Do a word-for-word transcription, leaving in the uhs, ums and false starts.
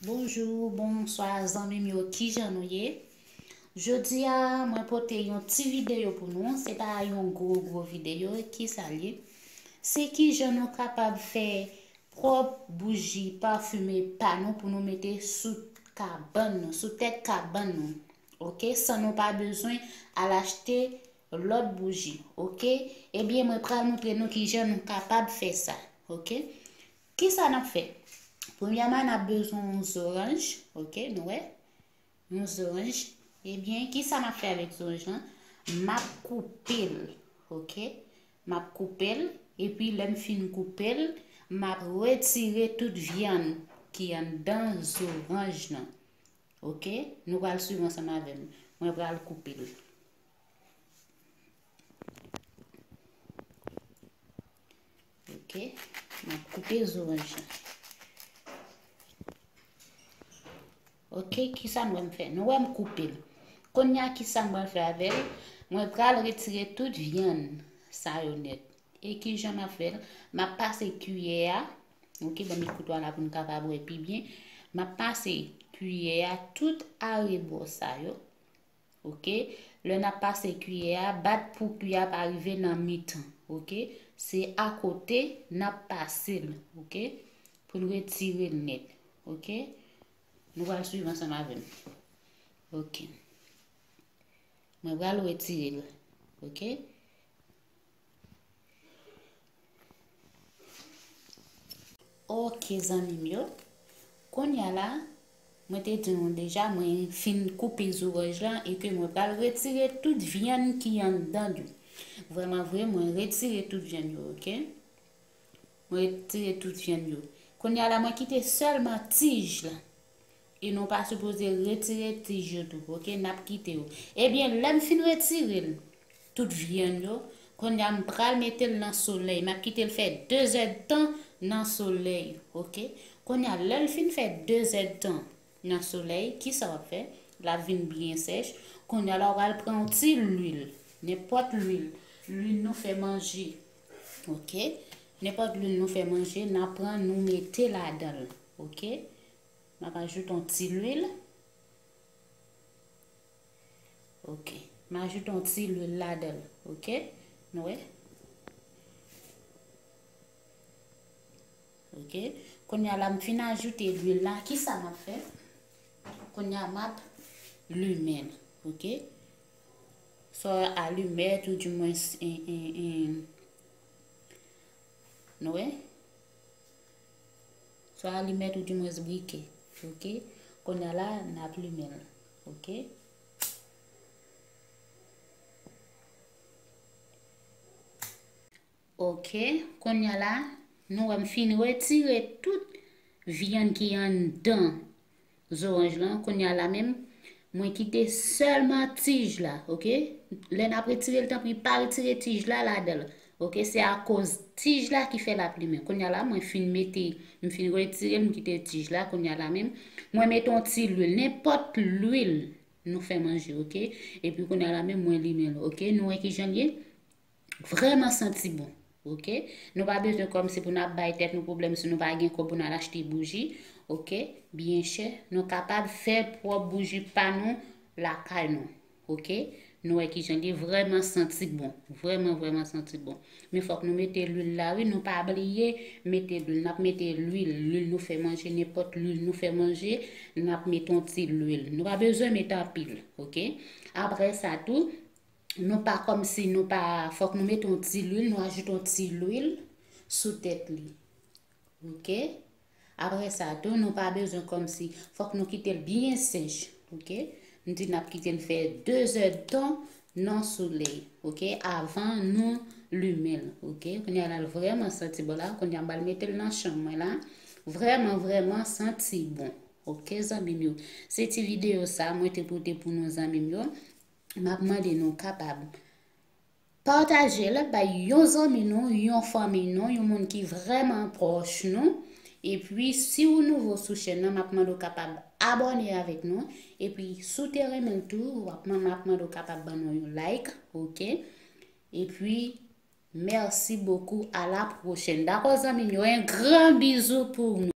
Bonjou, bonswa, zanmi m yo, kijan nou ye? Jodi a, mwen pote yon ti videyo pou nou. Se pa yon gwo, gwo videyo. Kisa l ye? Se kijan nou kapab fè pwòp bouji pafime pa nou pou nou mete sou kabann nou, sou tèt kabann nou. Oke? San nou pa bezwen al achte lòt bouji. Oke? Ebyen, mwen pral montre nou kijan nou kapab fè sa. Oke? Kisa n ap fè? Premyèman, n ap bezwen yon zoranj, oke, nou wè? Yon zoranj. Ebyen, kisa m ap fè avèk zoranj lan? M ap koupe l, oke? M ap koupe l, epi lè m fin koupe l, m ap retire tout vyann ki anndan zoranj lan. Oke? Nou pral swiv ansanm avè m. Mwen pral koupe l. Oke, m ap koupe zoranj lan. Oke, kisa m wè m fè? Nou wè m koupe l. Kounye a, kisa m pral fè avè l? Mwen pral retire tout vyann sa yo nèt. E kijan m ap fè l? M ap pase kiyè a. Oke, ban m met kouto a la pou n kapab wè pi byen. M ap pase kiyè a tout arebò sa yo. Oke? Lè n ap pase kiyè a, bat pou kiyè a pa rive nan mitan. Oke? Se akote n ap pase l. Oke? Pou n retire l nèt. Oke? Nou pral swiv ansanm avè m. Oke. Mwen pral retire l. Oke? Oke, zanmi m yo. Kounye a la, mwen te di nou deja, mwen fin koupe zoranj lan e ke mwen pral retire tout vyann ki anndan yo. Vrèman vre, mwen retire tout vyann yo, oke? Mwen retire tout vyann yo. Kounye a la, mwen kite sèlman tij la. E nou pa sipoze retire tij yo tou, oke? N ap kite yo. Ebyen, lè m fin retire l, tout vyann yo, kounye a m pral mete l nan solèy. M ap kite l fè de zèdtan nan solèy, oke? Kounye a, lè l fin fè de zèdtan nan solèy, kisa w ap fè? L ap vin byen sèch. Kounye a la, w pral pran yon ti lwil, nenpòt lwil, lwil nou fè manje, oke? Nenpòt lwil nou fè manje, n ap pran, nou mete ladan l, oke? M ap ajoute yon ti lwil. Oke. M ajoute yon ti lwil ladan l. Oke? Nou wè? Oke? Kounye a la, m fin ajoute lwil la. Kisa m ap fè? Kounye a, m ap limen l. Oke? Swa alimèt ou dimwens, en, en, en, nou wè? Swa alimèt ou dimwens brikè. Oke? Kounye a la, n ap limen l. Oke? Oke, kounye a la, nou wè m fin retire tout vyann ki anndan zoranj lan. Kounye a la menm, mwen kite sèlman tij la, oke? Lè n ap retire l, tanpri, pa retire tij la ladan l, oke? Se akoz tij la ki fè l ap limen. Kounye a la, mwen fin mete, m fin retire l, m kite tij la. Kounye a la menm, mwen mete yon ti lwil, nenpòt lwil nou fè manje, oke? Epi kounye a la menm, mwen limen l, oke? Nou wè kijan l ye? Vrèman santi bon, oke? Nou pa bezwen kòmsi pou n ap bay tèt nou pwoblèm si nou pa gen kòb pou n al achte bouji, oke? Byen chè. Nou kapab fè pwòp bouji pa nou lakay nou, oke? Nou wè kijan li vrèman santi bon, vrèman, vrèman santi bon. Men fòk nou mete lwil la, wi, nou pa bliye mete lwil. N ap mete lwil, lwil nou fè manje, nenpòt lwil nou fè manje, n ap mete yon ti lwil. Nou pa bezwen mete anpil, oke? Apre sa tou, nou pa kòmsi nou pa, fòk nou mete yon ti lwil, nou ajoute yon ti lwil sou tèt li. Oke? Apre sa tou, nou pa bezwen kòmsi, fòk nou kite l byen sèch. Oke? M di n ap kite l fè de zèdtan nan solèy. Oke? Avan nou limen l. Oke? Kounye a la, l vrèman santi bon la. Kounye a, m pral mete l nan chanm mwen la. Vrèman, vrèman santi bon. Oke, zanmi m yo? Se ti videyo sa mwen te pote pou nou, zanmi m yo. M ap mande nou kapab pataje l bay yon zanmi nou, yon fanmi nou, yon moun ki vrèman pwòch nou. Epi, si ou nouvo sou chèn nan, m ap mande w kapab abòne avèk nou. Epi, si w te renmen l tou, w ap, m ap mande w kapab ban nou yon like, oke? Epi, merci beaucoup, à la prochaine. Dakò, zanmi m yo, un grand bisou pour nous.